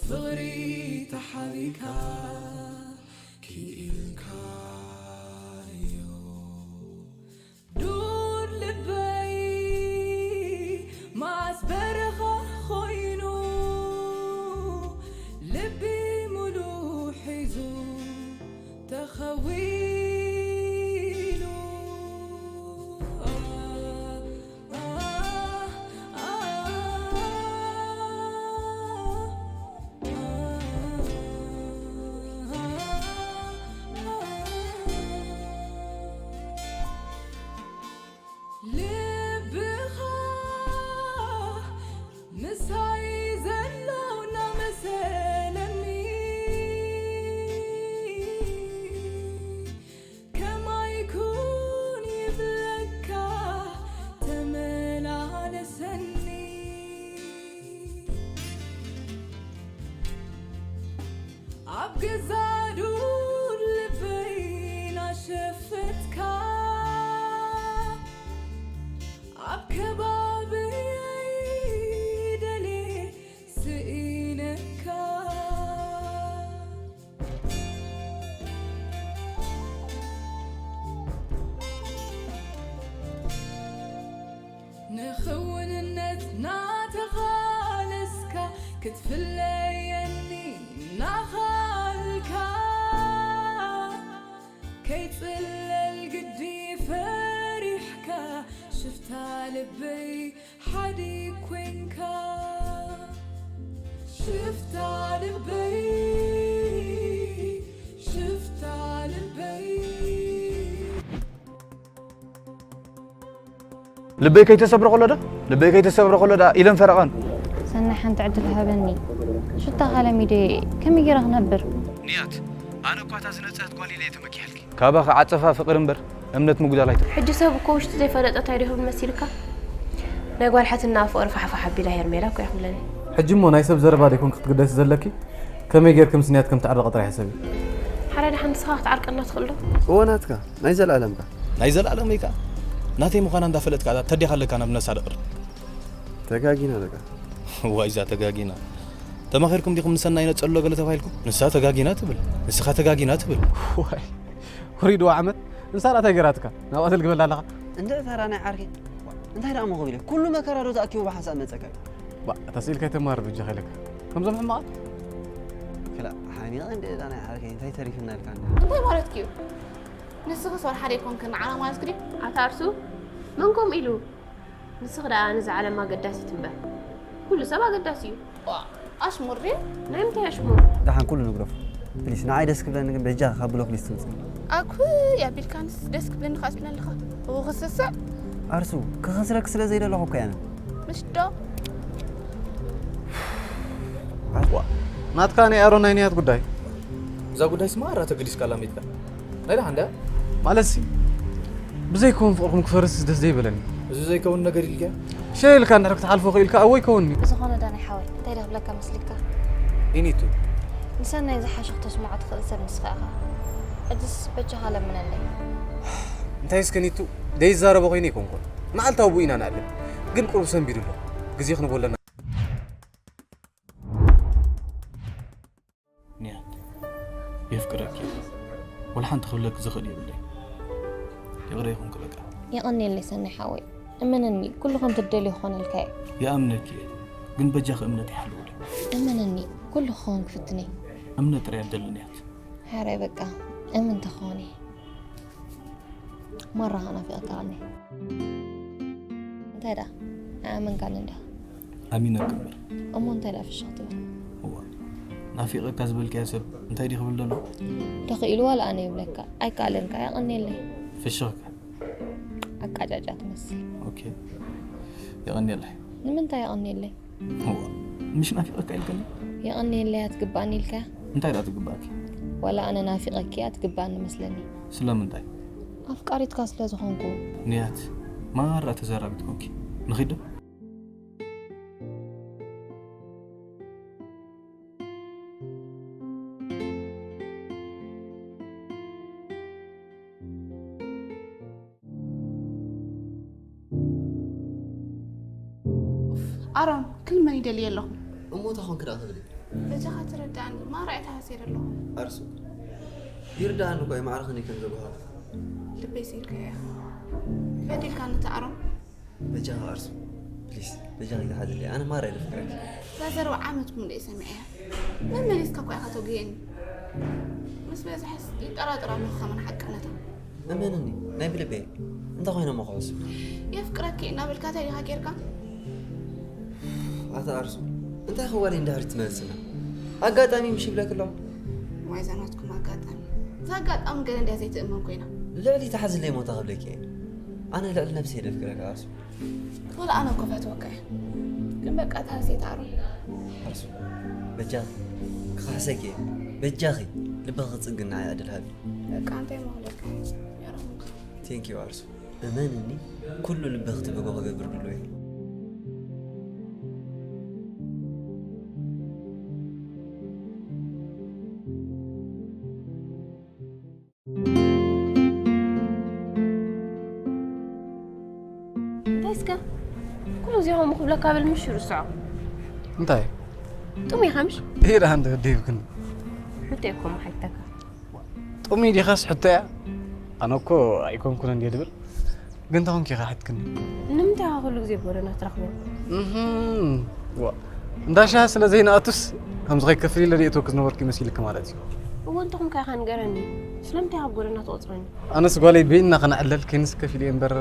ፍቕሪ ተሓቢካ ክኢልካዮ ዱር ልበይ ማስ በረኻ ኮይኑ ልቢ ሙሉ ሒዙ ተኸዊሉ ልብኻ ምሳይ ዘሎ እናመሰለኒ ከማይ ኩን ይብለካ ተመላለሰኒ ኣብ ገዛ ዱር ልበይ ናሸፈትካ ኣብ ከባብየይ ደልየ ስኢነካ ንኽውንነት ናተቓለስካ ክትፍለየኒ ናኻልካ ከይጽለል ግዲ ፈሪሕካ ሽፍታ ልበይ ሓዲ ኮንካ ሽፍታ ልበይ ሽፍታ ልበይ ልበይ ከይተሰብረ ከሎ ዶ ልበይ ከይተሰብረ ከሎ ዳ ኢለን ፈረቐን ሰናይ ሓንቲ ዕድል ሃበኒ። ሽታ ካለሚደ ከመይ ገይረ ክነብር? ንያት ኣነ እኳ እታ ዝነጽህት ጓል ኢለ እየ ተመኪሐልኪ። ካባኺ ዓጸፋ ፍቕሪ እምበር እምነት ምጉዳል ኣይትኽእል። ሕጂ ሰብ እኮ ውሽጢ ዘይፈለጠ እንታይ ዶ ይኸውን መሲልካ? ናይ ጓል ሓትንኣ ፍቕሪ ፋሕፋሕ ኣቢላ ሄርሜላ እኮ እያ ክብለኒ። ሕጂ እሞ ናይ ሰብ ዘረባ ዶ ይኮንኪ ክትግደሲ ዘለኪ? ከመይ ጌርኪ ምስ ንያት ከም ትዕረቓ ጥራሕ ሕሰቢ። ሓራይ ደሓን ንስኻ ክትዓርቀና ትኽእል ዶ? እወ ናትካ ናይ ዘልኣለም ከ? ናይ ዘልኣለመይ ከኣ ናተይ ምዃና እንዳፈለጥካ ተዴኻ ኣለካ ናብ ነሳ ደቕር። ተጋጊና በቃ። ዋይ እዛ ተጋጊና። ተማኺርኩም ዲኹም ንሰናይ ነጸሎ ገለ ተባሂልኩም? ንሳ ተጋጊና ትብል፣ ንስኻ ተጋጊና ትብል። ዋይ ወሪድዋ ዓመት ንሳ ዳ እንታይ ገይራትካ? ናብኣ ትልግበላ ኣለኻ? እንድዒ ተራ ናይ ዓርከይ እንታይ ደኣ መኾብ ኢለ ኩሉ መከራ ዶ ተኣኪቡ ብሓንሳእ መጸካ እዩ? ባእ ተስኢልካ ኣይተማርር በጃኻ ኢለካ ከምዞም ሕማቓት። ክላእ ሓሚቐ እንድዒ እዛ ናይ ዓርከይ እንታይ ተሪፍና ኢልካ እንድዒ። እንታይ ማለትኪ እዩ? ንስኽስ ወርሓ ደይኮንክን ንዓና ማለትኪ ድዩ? ኣታ ኣርሱ መን ከምኡ ኢሉ? ንስኺ ደኣ ነዛ ዓለም ኣገዳሲት እምበር፣ ኩሉ ሰብ ኣገዳሲ እዩ። ዋእ፣ ኣሽሙር ድዩ? ናይ ምንታይ ኣሽሙር? ደሓን ኩሉ ንግደፎ ፕሊስ፣ ንዓይ ደስ ክብለኒ ግን በጃኺ ካብ ብሎክ ሊስት ውጽኢ። ኣኩይ ኣቢልካንስ ደስ ክብለኒ ከኣ ትብለኒ ኣለኻ። እው ክስስዕ። ኣርሱ፣ ክኸስረኪ ስለ ዘይደለኹ እኮ እየ ኣነ። ምሽ ዶ? ዋእ፣ ናትካ ናይ ኣሮን ናይ ንያት ጉዳይ። እዛ ጉዳይስ ማራ ተገሊስካ ላሜትካ። ናይ ደሓን ድያ? ማለትሲ ብዘይከውን ፍቕርኩም ክፈርስስ ደስ ዘይበለኒ። እዚ ዘይከውን ነገር ኢልካዮ? ሸይ ኢልካ እንድሕር ክትሓልፎ ክኢልካ እወ ይከውንኒ። ብዝኾነ ዳናይ ሓወይ እንታይ ዶ ክብለካ መስሊካ? ኢኒቱ ንሰናይ ዝሓሸ ክተስምዖ ትኽእል ሰብ ንስኻ ኢኻ። ሕጅስ በጃኻ ለምነለይ። እንታይ እስከ ኒቱ ደይዛረቦ ኮይነ ኣይኮንኩን። መዓልታዊ ብኡ ኢና ንኣልም። ግን ቁሩብ ሰንቢዱ ኣሎ። ግዜ ክንቦ ኣለና። ንያት የፍቅረኪ እየ። ወላ ሓንቲ ክብለኪ ዝኽእል የብለይ። ይቕረ ይኹንኪ በቃ። የቐንየለይ ሰናይ ሓወይ። እመነኒ ኩሉ ከምቲ ትደልዮ ክኾነልካ እየ። ይኣምነኪ እየ ግን በጃኺ እምነተይ ሓልውለይ። እመነኒ ኩሉ ክኸውን ክፍትን እየ። እምነት ጥራይ እያ ትደሊ ንያት። ሓራይ በቃ እምን ተኾኒ። ማራ ናፊቐካ ኣነ። እንታይ ደኣ ኣያመንካን እንዳ። ኣሚነኪ እምበር። እሞ እንታይ ደኣ ፍሽኽ ትብል? እዋ ናፊቐካ ዝበልካዮ ሰብ እንታይ ድዩ ክብል ዘሎ? ተኽኢሉ ዋላ ኣነ ይብለካ ኣይከኣለንካ የቐንየለይ። ፍሽኽካ ኣቃጫጫ ትመስል። ኦኬ የቐንየለይ። ንምንታይ የቐንየለይ? እዋ ምሽ ናፊቐካ ኢልክኒ? የቐንየለይ ኣትግባእኒ ኢልካ? እንታይ ደኣ ትግባእኪ? ዋላ ኣነ ናፊቐኪ እያ ትግባእኒ መስለኒ። ስለምንታይ? ኣፍቃሪትካ ስለ ዝኾንኩ። ንያት ማራ ተዛራቢት ኮንኪ። ንኺድ ዶ? ኣሮን ክልመን ይደልየ ኣለኹ። እሞ እንታይ ኮንኪ ደኣ ትብሊ? በጃኻ ትረዳእኒ፣ ማራ እየ ተሃስየ ዘለኹ። ኣርሱ፣ ይርዳእኒ እኮ እዩ፣ ማዕረ ክንደይ ከም ዘጓሃኹ። ልበይ ስኢልካዮ ኢኻ። በዲልካኒ ተኣሮም። በጃኻ ኣርሱ፣ ፕሊስ፣ በጃኻ ተሓዝለይ፣ ኣነ ማራ እየ ዘፍቅረኪ። እዛ ዘረባ ዓመት ሙሉእ እየ ሰሚዐያ። መመሊስካ እኮ ኢኻ ተጉየኒ። ምስ በዝሐስ ይጠራጠር ኣለኹ ከማን ሓቅነታ። እመንኒ፣ ናይ ብልበይ። እንታይ ኮይነ እሞ ክሕሱ? የፍቅረኪ እናበልካ እንታይ ዲኻ ጌርካ? ኣታ ኣርሱ፣ እንታይ ክዋለይ እንድሕር ትመልስና? ኣጋጣሚ ምሽ ይብለክ ኣለኹ። ዋይ፣ እዛ ናትኩም ኣጋጣሚ። እዛ ኣጋጣሚ ገለ እንድያ ዘይትእመን ኮይና። ልዕሊ ተሓዝለይ ሞታ ክብለኪ እየ። ኣነ ልዕሊ ነብሰይ ደፍቅረካ ኣርሱ። ወላ ኣነ እኮ ፈትወካ እየ። ግን በቃ ተሃስየ ተኣሮም። ኣርሱ፣ በጃኺ፣ ክኽሕሰኪ እየ። በጃኺ፣ ልብኺ ክጽግን ንዓይ ዕድል ሃቢ። በቃ እንታይ እሞ ክብለካ እየ። የረኽብካ። ቴንክ ዩ ኣርሱ። እመንኒ፣ ኩሉ ልብኺ ትብህጎ ክገብር ድሉው እየ። እንታይ እስከ? ኩሉ ግዜ ከምኡ ክብለካ በል ምሽ ይርስዖ። እንታይ? ጥሙይ ኢኻ ምሽ? ኢዳ እንተ ዲብክን። ሕቶ እኮ መሓይተካ። ጥሙይ ዲኻስ ሕቶ እያ? ኣነ እኮ ኣይኮንኩን እንድየ ድብል። ግን እንታይ ኮንኪ ኢኻ ሕትክኒ? ንምንታይ ኢኻ ኩሉ ግዜ ብጎደና ትረኽቦ? እህም፣ ዋ። እንዳ ሻሂ ስለ ዘይነኣቱስ ከምዚ ከይከፍል ኢለ ድየ እተወክስ ነበርኩ ይመስልኪ ማለት እዩ? እወ፣ እንተኹም ከ ኢኻ ንገረኒ። ስለምንታይ ኢኻ ብጎደና ትቖጽረኒ? ኣነስ ጓለይ በይንና ከነዕለል ከይንስከፍ ኢለ እየ እምበር።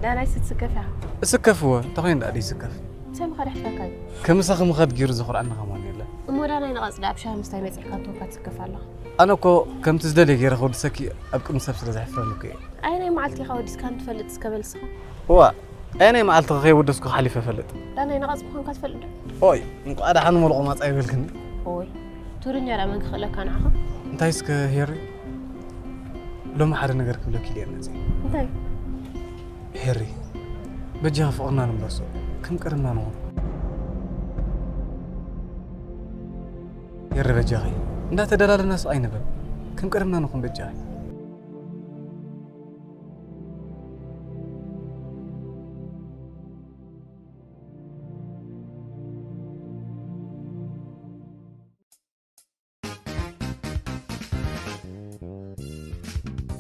ዳናይ ስትስከፍ ኢኻ? እስከፍ እወ፣ እንታይ ኮይነ ደኣ ደይስከፍ? ሰብ ምኻድ ኣሕፈርካ እዩ። ከምሳኺ ምኻድ ገይሩ ዘኹርዓኒ ከማን የለን። እሞ ዳናይ ንቐጽሊ ኣብ ሻሂ ምስታይ መጺእካ እንተኾንካ ትስከፍ ኣለኻ? ኣነ እኮ ከምቲ ዝደልየ ገይረ ከወድሰኪ ኣብ ቅድሚ ሰብ ስለ ዘሕፍረኒ እኮ እየ። ኣየናይ መዓልቲ ኢኻ ወዲስካኒ ትፈልጥ እስከ በል እስኻ? እዋ፣ ኣየናይ መዓልቲ ከይወደስኩ ሓሊፈ እፈልጥ? ዳናይ ነቓጽ ምዃንካ ትፈልጥ ዶ? ኦይ፣ እንቋዕ ደሓን ሞልቑ ማጻ ይበልክኒ። ኦይ፣ ትግርኛ ደኣ መን ክኽእለካ ንዓኻ? እንታይ እስከ ሄሪ? ሎሚ ሓደ ነገር ክብለኪ ኢለ እየ መጺአ። እንታይ? ሄሪ፣ በጃኺ ፍቕርና ንምለሶ፣ ከም ቀደምና ንኹን። ሄሪ በጃኺ፣ እንዳተደላለና ስቕ ኣይንበል፣ ከም ቀደምና ንኹን በጃኺ።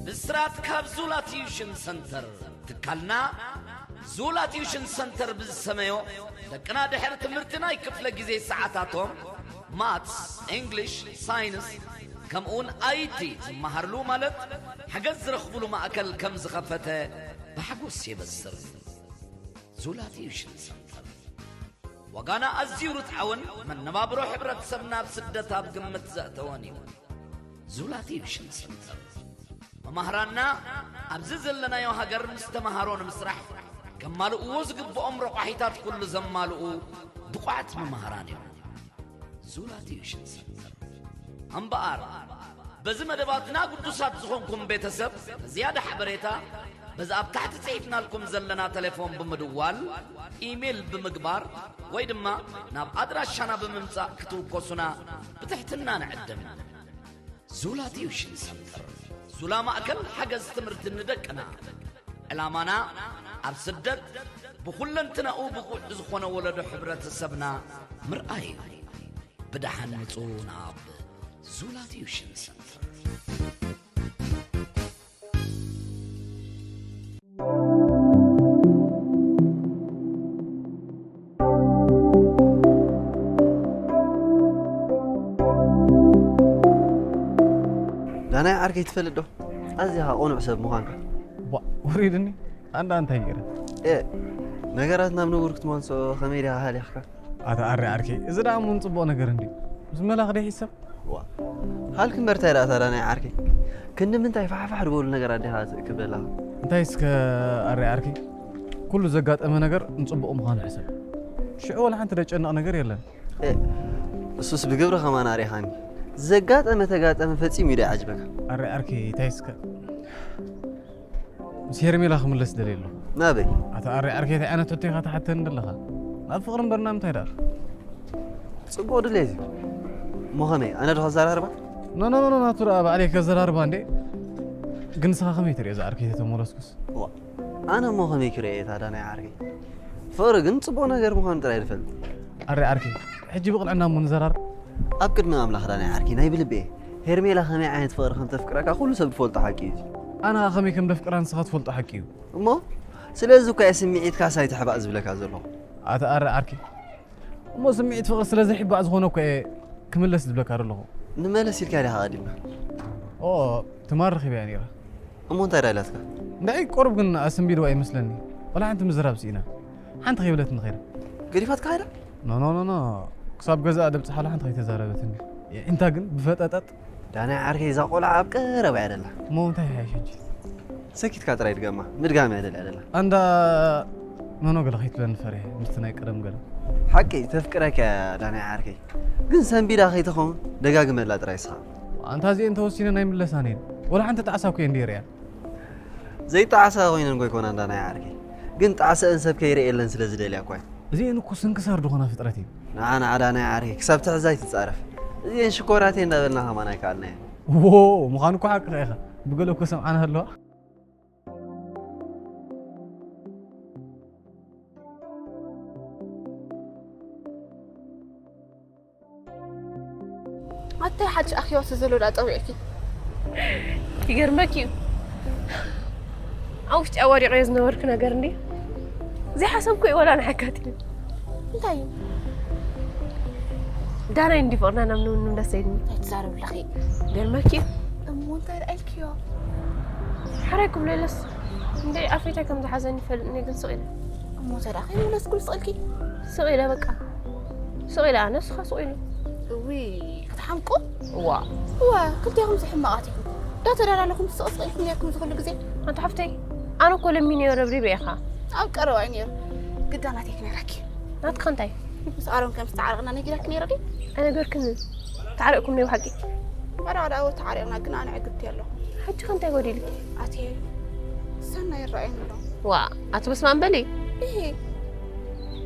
ብስራት ካብ ዙላ ቲዩሽን ሰንተር። ትካልና ዙላ ቲዩሽን ሰንተር ብዝሰመዮ፣ ደቅና ድሕሪ ትምህርቲ ናይ ክፍለ ግዜ ሰዓታቶም ማትስ፣ እንግሊሽ፣ ሳይንስ፣ ከምኡውን ኣይቲ ዝመሃርሉ ማለት ሓገዝ ዝረኽብሉ ማእከል ከም ዝኸፈተ ብሓጎስ የበስር። ዙላ ቲዩሽን ሰንተር። ዋጋና ኣዝዩ ርትዓውን መነባብሮ ሕብረተሰብና ኣብ ስደት ኣብ ግምት ዘእተወን እዩ። ዙላ ቲዩሽን ሰንተር። መማህራንና ኣብዚ ዘለናዮ ሃገር ምስ ተመሃሮ ንምስራሕ ከማልእዎ ዝግብኦም ረቋሒታት ኩሉ ዘማልኡ ብቑዓት መማህራን እዮም። ዙላ ቲዩሽን ሰንተር። እምበኣር፣ በዚ መደባትና ግዱሳት ዝኾንኩም ቤተሰብ፣ ንዝያዳ ሓበሬታ በዚ ኣብ ታሕቲ ጽሒፍናልኩም ዘለና ተሌፎን ብምድዋል፣ ኢሜይል ብምግባር፣ ወይ ድማ ናብ ኣድራሻና ብምምጻእ ክትውከሱና ብትሕትና ንዕድም። ዙላ ቲዩሽን ሰንተር። ዙላ ማእከል ሓገዝ ትምህርቲ ንደቅና። ዕላማና፣ ኣብ ስደት ብኹለንትናኡ ብቑዕ ዝኾነ ወለዶ ሕብረተሰብና ምርኣይ እዩ። ብደሓን ምጹ ናብ ዙላ ቲዩሽን ሰንተር። ዳናይ ዓርከይ ትፈልጥ ዶ? ኣዝኻ ቅኑዕ ሰብ ምዃንካ። ቧ፣ ውሪድኒ። ኣንዳ እንታይ ገይረ? ኤ፣ ነገራት ናብ ንቡር ክትመልሶ ከመይ ዲኻ ሃሊኽካ? ኣታ ኣረ ዓርከይ፣ እዚ ደኣ እሞ ንጽቡቕ ነገር እንድዩ። ምስ መላኽ ዶ ይሕሰብ? ዋ፣ ሃልክ እምበር እንታይ ደኣ ታዲያ ናይ ዓርከይ? ክንዲ ምንታይ ፋሕፋሕ ዝበሉ ነገራት ዲኻ ትእክብ ዘለኻ? እንታይ እስከ ኣረ ዓርከይ? ኩሉ ዘጋጠመ ነገር ንጽቡቕ ምዃኑ ሕሰብ። ሽዑ ወላ ሓንቲ ደጨንቕ ነገር የለን። ኤ፣ እሱስ ብግብሪ ከማን ኣሪኻኒ። ዘጋጠመ ተጋጠመ ፈጺሙ እዩ ደይዓጅበካ። ኣረ ዓርከይ፣ እንታይ እስከ? ምስ ሄርሜላ ክምለስ ደልየ ኣለኹ። ናበይ? ኣታ ኣረ ዓርከይ፣ እንታይ ዓይነት ሕቶ ኢኻ ትሓተኒ ዘለኻ? ናብ ፍቕሪ እምበር ናብ ምንታይ ደኣ? ጽቡቕ ድሌት እዩ። እሞ ከመይ? ኣነ ዶ ከዘራርባ? ኖ፣ ኖ፣ ኖ፣ ኖ፣ ናቱ ደኣ ባዕለይ ከዘራርባ እንዴ። ግን ንስኻ ከመይ ትርእዮ እዛ ዓርከይ ተተመለስኩስ? ዋ፣ ኣነ እሞ ከመይ ክርእየ እየ ታዲያ ናይ ዓርከይ? ፍቕሪ ግን ጽቡቕ ነገር ምዃኑ ጥራይ ዝፈልጥ። ኣረ ዓርኪ፣ ሕጂ ብቕንዕና እሞ ንዘራረብ። ኣብ ቅድሚ ኣምላኽ ዳናይ ዓርኪ፣ ናይ ብልቢ እየ። ሄርሜላ ከመይ ዓይነት ፍቕሪ ከም ተፍቅረካ ኩሉ ሰብ ዝፈልጦ ሓቂ እዩ። ኣነ ከመይ ከም ዘፍቅራ ንስኻ ትፈልጦ ሓቂ እዩ። እሞ ስለዚ እኮ እየ ስምዒትካ ሳይትሕባእ ዝብለካ ዘለኹ። ኣታ ኣረ ዓርኪ፣ እሞ ስምዒት ፍቕሪ ስለ ዘይሕባእ ዝኾነ እኮ እየ ክምለስ ዝብለካ ዘለኹ። ንመለስ ኢልካ ዲኻ ቀዲምና? ኦ፣ ትማል ረኺበያ ነይራ። እሞ እንታይ ደኣ ኢላትካ? ንዓይ ቁሩብ ግን ኣሰንቢድዋ ይመስለኒ። ዋላ ሓንቲ ምዝራብ ስኢና። ሓንቲ ከይበለትኒ ከይዳ። ገዲፋትካ ከይዳ? ኖ፣ ኖ፣ ኖ፣ ኖ። ክሳብ ገዛኣ ደብጽሓላ ሓንቲ ከይተዛረበትኒ። የዒንታ ግን ብፈጠጠጥ። ዳናይ ዓርከይ፣ እዛ ቆልዓ ኣብ ቀረባ እያ ደላ። እሞ እንታይ ይሓይሽ ሕጂ? ሰኪትካ ጥራይ ድገማ፣ ምድጋም እያ ደላ ደላ። ኣንዳ ኖኖ ገለ ከይትብለኒ ፈሪሐ፣ ምስቲ ናይ ቀደም ገለ። ሓቂ ተፍቅረካ እያ ዳናይ ዓርከይ፣ ግን ሰንቢዳ ከይትኸውን ደጋግመላ ጥራይ እስኻ። ኣንታ እዚኤን ተወሲነን ኣይምለሳን እየን። ወላ ሓንቲ ጣዕሳ እኮ እየን ደይረያ። ዘይጣዕሳ ኮይነን እኮ ኣይኮናን ዳናይ ዓርከይ፣ ግን ጣዕሰአን ሰብ ከይርእየለን ስለ ዝደልያ እኮ እየን። እዚኤን እኮ ስንክሳር ዝኾና ፍጥረት እየን። ንዓ ንዓ ዳናይ ዓርከይ፣ ክሳብ ትሕዛ ኣይትጻረፍ። እዚኤን ሽኮራት እየን እንዳበልና ከማን ኣይከኣልናየን። ዎ፣ ምዃኑ እኮ ሓቅኻ ኢኻ። ብገለ እኮ ሰምዓና ኣለዋ። ኣታይ ሓድሽ ኣኼባ ስለ ዘሎ ደኣ ጸዊዕኪ? ይገርመኪ እዩ። ኣብ ውሽጢ ኣዋዲቐዮ ዝነበርኩ ነገር እንዲ ዘይሓሰብኩ እዩ ወላ ንሓካት እዩ። እንታይ እዩ? ዳናይ እንዲ ፍቕርና ናብ ንውንም ደስ ኣይልኒ። እንታይ ትዛረቢ ኣለኺ? ገርመኪ እዩ። እሞ እንታይ ደኣ ኢልክዮ? ሓራይ ክብሎ ኢለስ እንደ ኣፌታይ ከም ዝሓዘኒ ይፈልጥ እኔ ግን ስቕ ኢለ። እሞ እንታይ ደኣ ከይመለስኩ ስቕ ኢልኪ? ስቕ ኢለ በቃ። ስቕ ኢለ ኣነ፣ ንስኻ ስቕ ኢሉ። እውይ፣ ክትሓምቁ? እዋ። እዋ፣ ክልቴኹም ሕማቓት ኢኹም። እንዳተዳላለኹም ትስቕስቕ ኢልኩም ኔርኩም እዚ ኩሉ ግዜ። ኣንታ ሓፍተይ፣ ኣነ እኮ ለሚነዮ ረብሪበ ኢኻ። ኣብ ቀረባ እዩ ነይሩ። ግዳ ናተይ ክነግረኪ። ናትካ እንታይ? ምስ ኣሮን ከም ዝተዓረቕና ነጊራኪ ነይረ ድየ? ኣይነገርክንን። ተዓሪቕኩም ኔው ሓቂ? መራዕዳዎ ተዓሪቕና፣ ግን ኣነ ዕግብቲ ኣለኹ። ሕጂ ከ እንታይ ጎዲልኪ? ኣትየ ሰናይ ይረኣየኒ ኣሎ። ዋ፣ ኣቲ በስመ ኣብ በሊ። እሄ።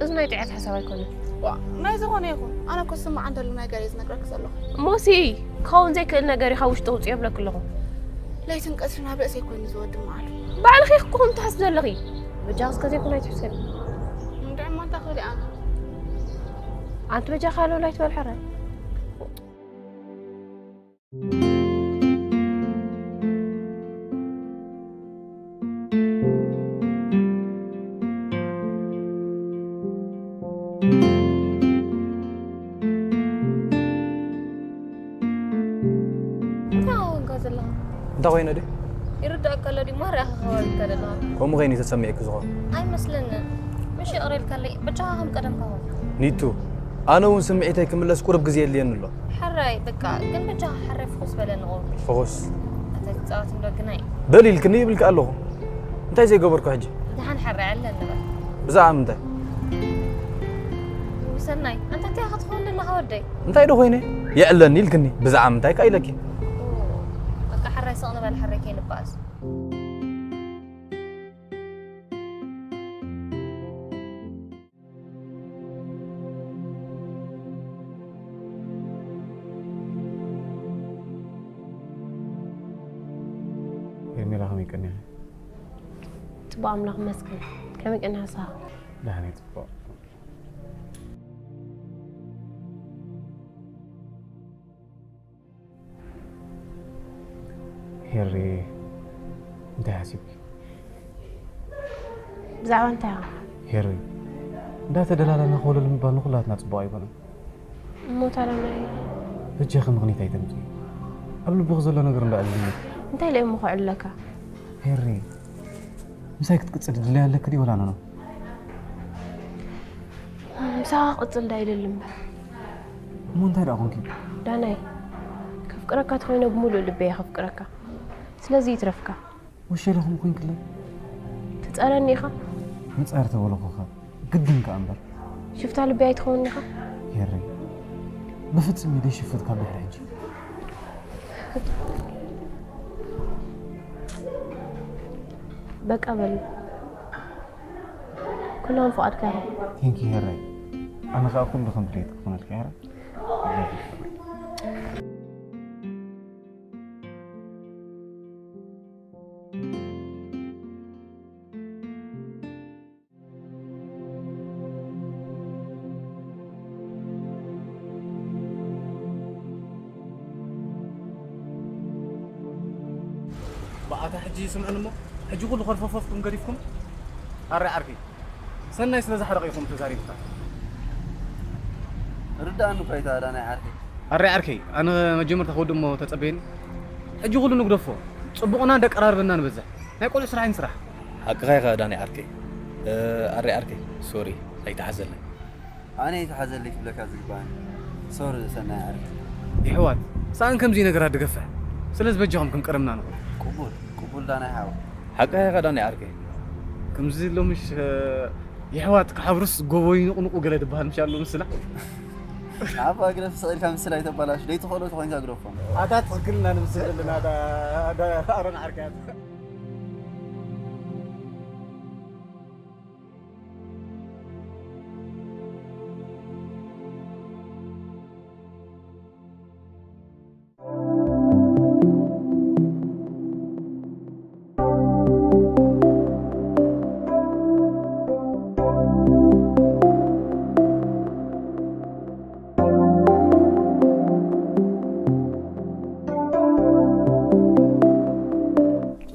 እዚ ናይ ጥዕያት ሓሳብ ኣይኮነን። ዋ፣ ናይ ዝኾነ ይኹን። ኣነ እኮ ዝስምዓኒ ዘሎ ነገር እየ ዝነግረኪ ዘለኹ። እሞሲ፣ ክኸውን ዘይክእል ነገር እዩ ካብ ውሽጢ ውፅእ የብለኪ ኣለኹ። ለይትን ቀትርን ኣብ ርእሰይ ኮይኑ ዝወድም መዓሉ። ባዕልኺ ክኹን ትሓስቢ ዘለኺ። በጃኺ እስከ ዘይኮነ ኣይትሕሰቢ። እንድዒ እሞ እንታይ ክብል እየ ኣነ? ኣንቲ በጃኻ ኣለውላይ ትበል ሕራይ። እንታይ ኣወጋ ዘለኻ? እንታይ ኮይነ ድዩ? ይርዳእካ ኣሎ ድዩ? ማርያኻ ከባቢካ ዘለኻ። ከምኡ ከይኑ እዩ ተሰሚዕኪ ዝኾን? ኣይመስለንን። ምሽ ይቕረ ኢልካለይ፣ በጃኻ ከም ቀደምካ ኹን። ኒቱ፣ ኣነ እውን ስምዒተይ ክምለስ ቁሩብ ግዜ የድልየኒ ኣሎ። ሕራይ፣ በቃ፣ ግን በጃኻ ሕራይ ፍኹስ በለኒ ቁሩብ። ፍኹስ? ኣታ ትጻወት እንዶ ግናይ። በል ኢልክኒ ይብልኪ ኣለኹ። እንታይ ዘይገበርኩ ሕጂ? ደሓን ሕራይ ኣለ እንበል። ብዛዕባ ምንታይ? ሰናይ፣ ኣንታ እንታይ ኢኻ ትኸውን ዘለኻ ወደይ? እንታይ ዶ ኮይነ? የዕለኒ ኢልክኒ። ብዛዕባ ምንታይ ከ ኢለኪ? ኦ፣ በቃ ሕራይ ስቕ ንበል፣ ሕራይ ከይንባእስ። ሄርሜላ ከመይ ቀኒኺ? ጽቡቕ ኣምላኽ ይመስገን። ከመይ ቀኒኻ ንስኻ? ደሓን እየ፣ ጽቡቕ። ሄሪ፣ እንታይ ሓሲብኪ? ብዛዕባ እንታይ ኢኻ? ሄሪ፣ እንዳተደላላና ኮለል ምባል ንኹላትና ጽቡቕ ኣይኮነን። እሞ ታዲያ ናይ በጃኺ ምኽንያት ኣይተምጽኢ። ኣብ ልብኺ ዘሎ ነገር እንዳ ኣዕልልኒ። እንታይ ኢለ እሞ ከዕልለካ? ሄሪ፣ ምሳይ ክትቅጽል ድልያ ኣለኪ ድዩ ወላ ኖኖ? ምሳኻ ክቕጽል ዳ ይደሊ እምበር። እሞ እንታይ ደኣ ኮንኪ? ዳናይ፣ ከፍቅረካ ተኾይነ ብምሉእ ልበይ እየ ከፍቅረካ። ስለዚ ይትረፍካ። ወሸለ ከም ኮይንክለይ? ትጸለኒ ኢኻ? ምጻር ተበለኹኻ። ግድን ከኣ እምበር። ሽፍታ ልበይ ኣይትኸውን ኢኻ? ሄሪ፣ ብፍጽም ኢደይ ሽፍት ካብ ድሕሪ ሕጂ። በቃ በል። ኩሎም ፍቓድካ ይኹን። ቴንኪ ሄረይ። ኣነ ኸኣ ኩሉ ከም ድሌት ክኾነልካ ሄረ። ኣታ ሕጂ ስምዕኒ እሞ፣ ሕጂ ኩሉ ከርፈፈፍኩም ገዲፍኩም? ኣረ ዓርከይ፣ ሰናይ ስለ ዝሓረቐ ኢኹም ተዛሪብካ። ርዳእኒ እኮ ኣይተባህላን ኣይ ዓርከይ። ኣረ ዓርከይ፣ ኣነ መጀመርታ ክወድእ እሞ ተጸበየኒ። ሕጂ ኩሉ ንግደፎ። ጽቡቕና ደቀራርበና ንበዝሕ። ናይ ቆልዑ ስራሕ ይንስራሕ። ሓቅኻ ኢኻ ዳኒ ዓርከይ። እ፣ ኣረ ዓርከይ፣ ሶሪ፣ ኣይተሓዘለይ። ኣነ ይትሓዘለይ ክብለካ ዝግባኣኒ። ሶሪ ሰናይ ዓርኪ። ይሕዋት፣ ሰኣን ከምዚ ነገራት ድገፍሕ። ስለዚ በጃኹም ክንቀርምና ንኹን። ቅቡል፣ ቅቡል ዳናይ ሓው። ሓቅኻ ኢኻ ዳናይ ዓርከይ። ከምዚ ሎምሽ፣ እ፣ ይሕዋት ክሓብሩስ ጎቦ ይንቕንቁ ገለ ድበሃል ምሽ ኣሎ ምስላ። ኣብ ኣግረፍ ስቕ ኢልካ ምስላ ኣይተባላሽ። ደይትኽእሎ ተኾይንካ ግረፎም። ኣታ ትኽክል ኢና ንምስል ዘለና ዳ-፣ ዳ-፣ ኣሮን ዓርክያት።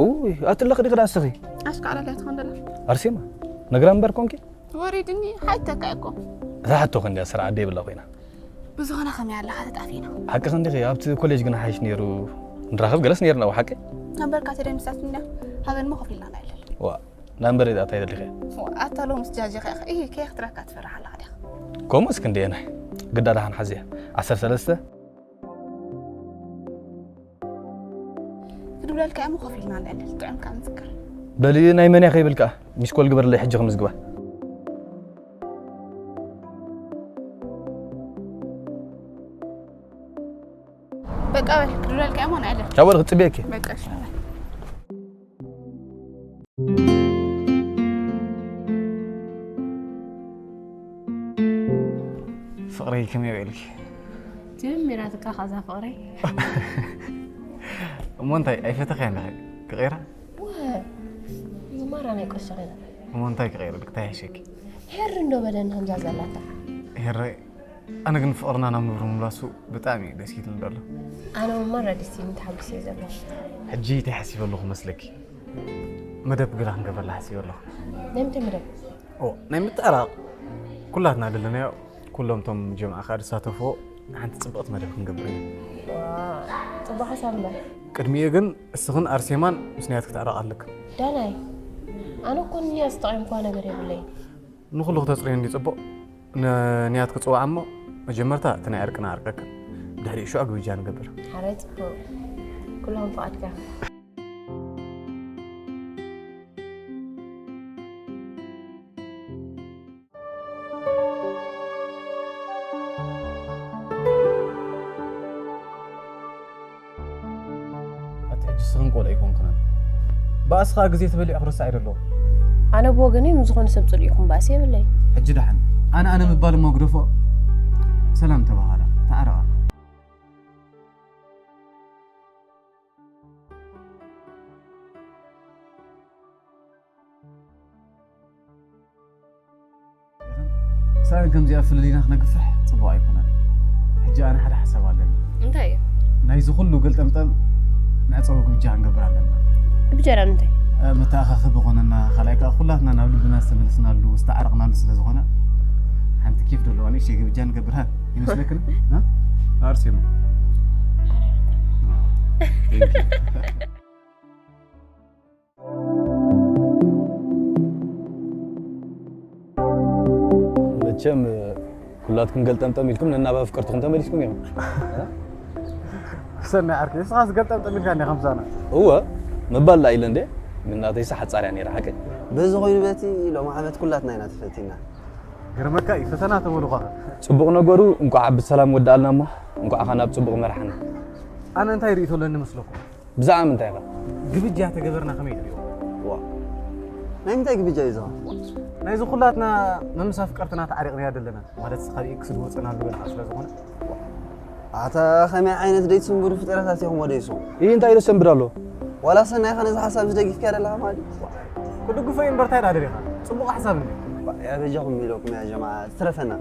ኡይ፣ ኣትለኽ ዲኺ ዳስኺ? ኣሽካዕላል እያ ትኾን ደላ። ኣርሴማ፣ ነግራ እምበር ኮንኪ? ወሪድኒ፣ ሓይተካ እኮ። እዛ ሕቶ ከ እንድያ ስርዓት ደይብላ ኮይና። ብዝኾነ ከመይ ኣለኻ ተጣፊእና። ሓቂ ክንዲኺ ኣብቲ ኮሌጅ ግን ሓይሽ ነይሩ ንራኸብ ገለስ ነይርና፣ ሓቂ? ኣንበርካ ተደምሳት እንዳ ሃበን ሞ ከፊልና ናይለል። ዋ፣ ናንበረ ዳታ ይደልኸ? ዋ፣ ኣታ ሎምስ ጃጀኻ ኢኻ። ኢሂ፣ ከየኽትረካ ትፈርሕ ኣለኻ ዲኻ? ከምኡስ ክንደየናይ? ግዳ ደሓን ሓዝያ። ዓሰርተ ሰለስተ? ክድውለልካ እሞ ኮፍ ኢልና ንዕልል፣ ጥዑም ካብ ንዝክር። በሊ ናይ መን እያ ከይብል ከኣ፣ ሚስኮል ግበርለይ ሕጂ ክምዝግባ። በቃ በል፣ ክድውለልካ እሞ ንዕልል። ቻው በል፣ ክጽበየኪ። በቃ እሺ፣ በል። ፍቕረይ ከመይ ውዒልኪ? ጀሚራትካ ኸዛ ፍቕረይ። እሞ እንታይ ኣይፈተኽያን ዲኺ? ክቕይራ? ወ-፣ እዚ ማራ ናይ ቆሻ ኸይና። እሞ እንታይ ክቕይረልኪ? እንታይ ይሕሸኪ? ሄሪ እንዶ በለኒ ከምዛ ዘላታ። ሄረይ፣ ኣነ ግን ፍቕርና ናብ ንቡር ምምላሱ ብጣዕሚ እዩ ደስ ኢሉኒ ዘሎ። ኣነ እውን ማራ ደስ ኢሉኒ ተሓጒሰ እየ ዘለኹ። ሕጂ እንታይ ሓሲበ ኣለኹ መስለኪ? መደብ ገለ ክንገብረላ ሓሲበ ኣለኹ። ናይ ምንታይ መደብ? ኦ፣ ናይ ምትዕራቕ። ኩላትና ደለናዮ፣ ኩሎም እቶም ጀምዓ ከኣ ዝሳተፍዎ ሓንቲ ጽብቕቲ መደብ ክንገብር ኢና። ዋው፣ ጽቡቕ ሓሳብ እምበር። ቅድሚኡ ግን እስኽን ኣርሴማን ምስ ንያት ክትዕረቓ ኣለክን። ዳናይ፣ ኣነ እኮ ንንያት ዝተቐየምኳ ነገር የብለይን። ንኹሉ ክተጽርዮ እንዲ ጽቡቕ። ንንያት ክጽውዓ እሞ መጀመርታ እቲ ናይ ዕርቅና ኣዕርቀክን። ብድሕሪኡ ሽዑ ግብጃ ንገብር። ሓራይ ጽቡቕ። ኩሎም ፍቓድካ። ኣቲ ሕጂ ስኽን ቆልዑ ኣይኮንክንን። ባእሲ ኸኣ ግዜ ተበሊዑ ክርስዕ ኣይደለኹ። ኣነ ብወገነይ ምስ ዝኾነ ሰብ ጽልኢኹም ባእሲ የብለይ። ሕጂ ደሓን ኣነ ኣነ ምባል እሞ ግደፎ። ሰላም ተባሃላ፣ ተዓረቓ። ሰኣን ከምዚኣ ፍልሊና ክነግፍሕ ጽቡቕ ኣይኮነን። ሕጂ ኣነ ሓደ ሓሳብ ኣለኒ። እንታይ እዩ? ናይዚ ኩሉ ገልጠምጠም መዕጸዊ ግብጃ ክንገብር ኣለና። ግብጃ ደኣ ንምንታይ? እ፣ መተኣኻኸቢ ኮነና፣ ካልኣይ ከኣ ኩላትና ናብ ልብና ዝተመለስናሉ፣ ዝተዓረቕናሉ ስለ ዝኾነ፣ ሓንቲ ኬፍ ዘለዋ ንእሽተይ ግብጃ ንገብር። ሃ፣ ይመስለክን? ሃ? ኣርሴማ። Thank you። መቸም ኩላትኩም ገልጠምጠም ኢልኩም ነናብ ኣፍቀርትኹም ተመሊስኩም ኢኹም። ሰናይ ዓርኪ፣ ንስኻስ ገልጠምጠም ኢልካ እንዲኻ ምሳና። እወ፣ ምባል ላ ኢለ እንዴ፣ ግን ናተይሳ ሓጻር እያ ነይራ፣ ሓቂ። በዚ ኮይኑ በቲ ሎሚ ዓመት ኩላትና ኢና ተፈቲና። ገርመካ እዩ፣ ፈተና ተበሉ ኸ። ጽቡቕ ነገሩ እንቋዕ ብሰላም ወዳኣልና እሞ፣ እንቋዕ ኸኣ ናብ ጽቡቕ መርሓና። ኣነ እንታይ ርእይቶ ኣለኒ መስለኩም? ብዛዕባ ምንታይ ኢኻ? ግብጃ ተገበርና ከመይ ትሪኦ? ዋ። ናይ ምንታይ ግብጃ እዩ ዝኸውን? ናይዚ ኩላትና መምስ ኣፍቀርትና ተዓሪቕናያ ደለና። ማለት፣ ካብ ኤክስ ዝወጸናሉ በልካ ስለ ዝኾነ። ኣታ ከመይ ዓይነት ደይትስንብዱ ፍጥረታት ኢኹም ወደይሱ? ይህ እንታይ ኢሉ ሰንብድ ኣሎ? ዋላ ሰናይ ኸ ነዚ ሓሳብ ዝደጊፍካያ ደለኻ ማለት እዩ? ክድግፎ እዩ እምበር እንታይ ደኣ ደሊኻ? ጽቡቕ ሓሳብ እንድዩ። ያ በጃኹም ኢለኩም ያ ጀማዓ፣ ትረፈና።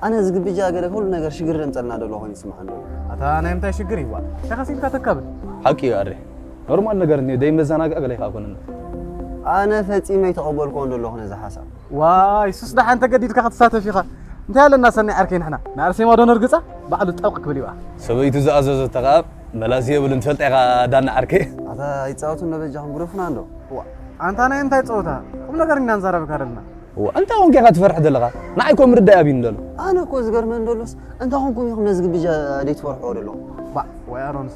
ኣነ ዝግብጃ ገለ ኩሉ ነገር ሽግር ደምጸልና ደሎ ኮይኑ ይስምዓኒ ደሎ። ኣታ ናይ ምንታይ ሽግር እዩ? ዋ፣ ተኸሲልካ ተካብድ። ሓቂ እዩ ኣሬ። ኖርማል ነገር እንዮ ደይ መዘናግዒ ገለ ኣይኮነን። ኣነ ፈጺመ ኣይተቐበልኩዎን ዘለኹ ነዚ ሓሳብ። ዋይ ሱስ ደሓን ተገዲድካ ክትሳተፍ ኢኻ። እንታይ ኣለና ሰናይ ዓርከይ ንሕና ንኣርሴማ ዶ ነርግጻ ባዕሉ ጠብቕ ክብል ይብኣ። ሰበይቱ ዝኣዘዘቶ ከኣ መላሲ የብሉን ትፈልጣ ኢኻ ዳና ዓርከይ። ኣታ ኣይጻወቱን ነበጃኹም ግደፉና እንዶ። ዋ ኣንታ ናይ እንታይ ጸወታ ቁም ነገር ኢና ንዛረብ ካደልና። እዋ እንታይ ኮንካ ኢኻ ትፈርሕ ዘለኻ? ንዓይ እኮ ምርዳእ ኣብዩኒ ዘሎ። ኣነ እኮ ዝገርመኒ ዘሎስ እንታይ ኮንኩም ኢኹም ነዚ ግብጃ ዘይትፈርሕዎ ዘለኹም? ባእ ወይ ኣሮንስ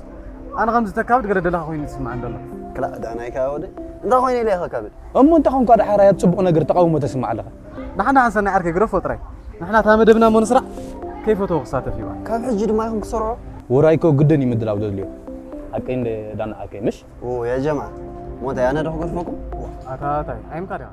ኣነ ከምዚ ተካብድ ገለ ደለኻ ኮይኑ ዝስምዓኒ ዘሎ። ክላእ ዳናይ ከኣ ወደይ እንታይ ኮይኑ ኢለ ኢኻ ከብድ? እሞ እንታይ ኮንካ ደሓር ኣብ ጽቡቕ ነገር ተቓውሞ ተስምዕ ኣለኻ? ደሓን ደሓን ሰናይ ዓርከይ ግደፎ ጥራይ። ንሕና እታ መደብና እሞ ንስራዕ። ከይፈተዎ ክሳተፍ ይብኣ። ካብ ሕጂ ድማ ኢኹም ክሰርዖ? ውራይ እኮ ግድን እዩ ምድላው ዘድልዮ። ሓቀይ እንደ ዳና ዓርከይ ምሽ? ኦ ያ ጀምዓ ሞንታ ያነ ዶ ክገድፈኩም? ኣታ ኣታይ ኣይምካ ዲኻ?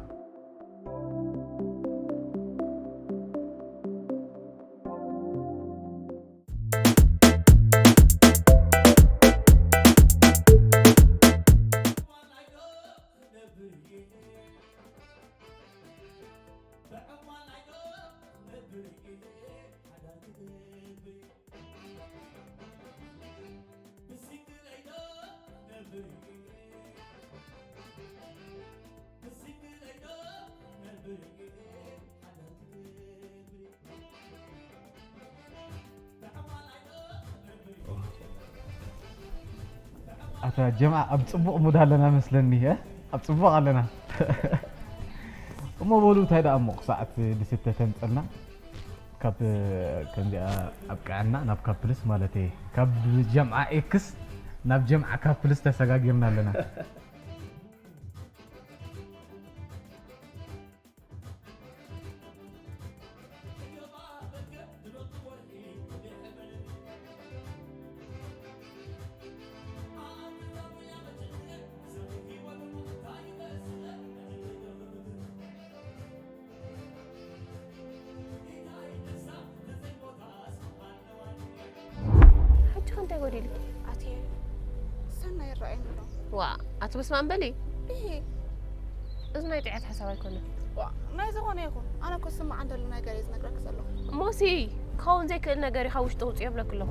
ኣታ ጀምዓ ኣብ ጽቡቕ ሙድ ኣለና መስለኒ እ ኣብ ጽቡቕ ኣለና እሞ በሉ እንታይ ደኣ እሞ ክሳዕት ድስተ ተምጸልና ካብ ከምዚኣ ኣብቅዐና ናብ ካፕልስ ማለት እየ ካብ ጀምዓ ኤክስ ናብ ጀምዓ ካፕልስ ተሰጋጊርና ኣለና ሕጂ ከ እንታይ ጎዲሉ? ኣትየ ሰናይ ይረኣየኒ ኣሎ። ዋ ኣቲ በስመኣም በሊ። እሂ እዚ ናይ ጥዕያት ሓሳብ ኣይኮነን። ዋ ናይ ዝኾነ ይኹን ኣነ እኮ ዝስምዓኒ ዘሎ ነገር እየ ዝነግረኪ ዘለኹ። እሞሲ ክኸውን ዘይክእል ነገር እዩ ካብ ውሽጢ ኣውፅኦ ይብለኪ ኣለኹ።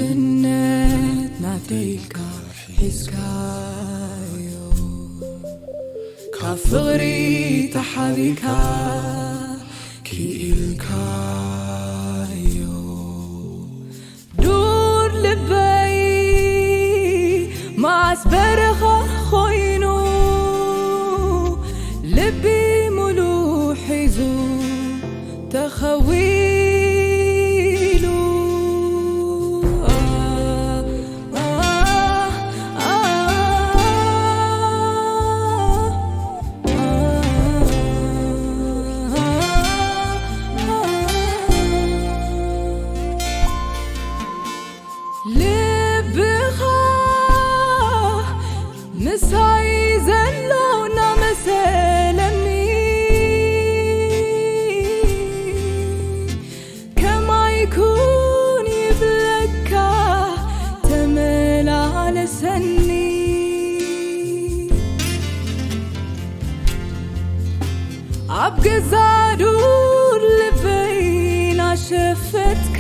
ሽፍትነት ናተይ ኢልካ ሒዝካዮ ካብ ፍቕሪ ተሓቢእካ ክኢልካዮ ዱር ልበይ መዓስ በረኻ ኮይኑ ልቢ ሙሉ ሒዙ ተኸዊሉ ልብኻ ኣብ ገዛ ዱር ልበይ ናሸፈትካ፣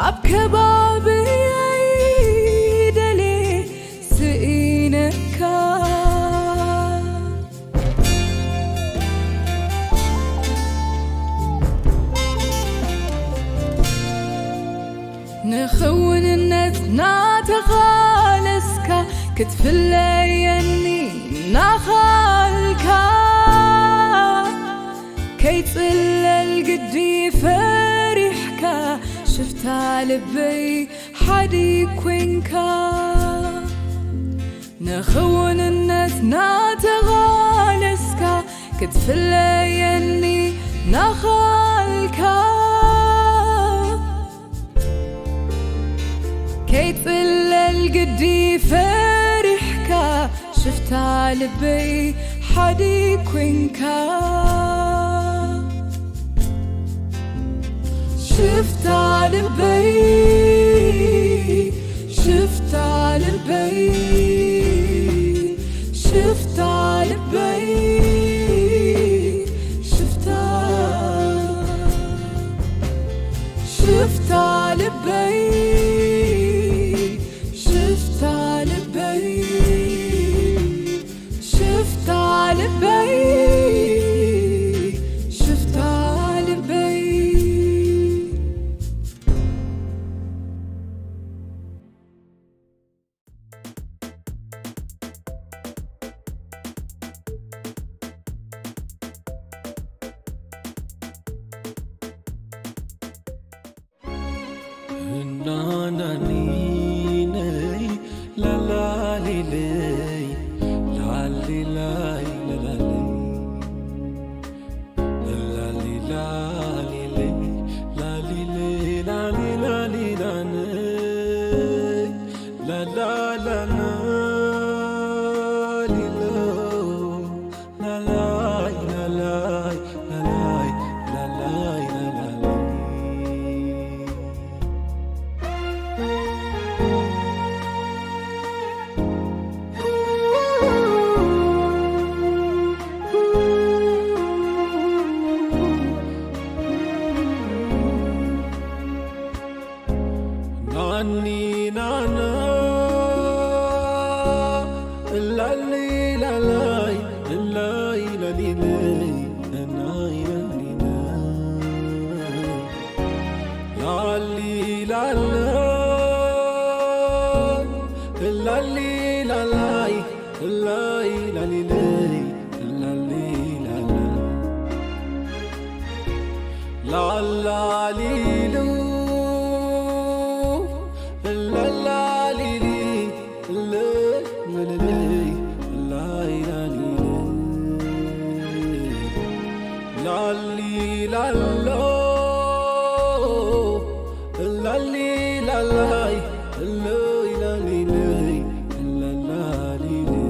ኣብ ከባብየይ ደልየ ስኢነካ። ንኽውንነት ናተቓለስካ፣ ክትፍለየኒ ናኻልካ። ከይጽለል ግዲ ፈሪሕካ፣ ሽፍታ ልበይ ሓዲ ኮንካ። ንኽውንነት ናተቓለስካ፣ ክትፍለየኒ ናኻልካ። ከይጽለል ግዲ ፈሪሕካ፣ ሽፍታ ልበይ ሓዲ ኮንካ። ሽፍታ ልበይ፣ ሽፍታ ልበይ፣ ሽፍታ ልበይ፣ ሽፍታ፣ ሽፍታ ልበይ፣ ሽፍታ ልበይ፣ ሽፍታ ልበይ፣ ሽፍታ ልበይ። ናናኒነይ ላላሊለይ ላሊላይ ላላለይ ላሊላሊለይ ላሊለይ ላሊላሊላነይ ላላላናሊሎ ላላይ ላላይ ላላይ ላላይ ላላይ ናኒ ናና እላሊ ላላይ እላይ ላሊለይ እናይ ላሊለይ ላሊ ላላይ እላሊ ላላይ እላይ ላሊለይ እላሊ ላላይ ላላሊሉ ላላሊሊ ላላሊሊ ላሊ ላሎ ላሊ ላላይ ላሊለይ ላላሊለይ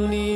عني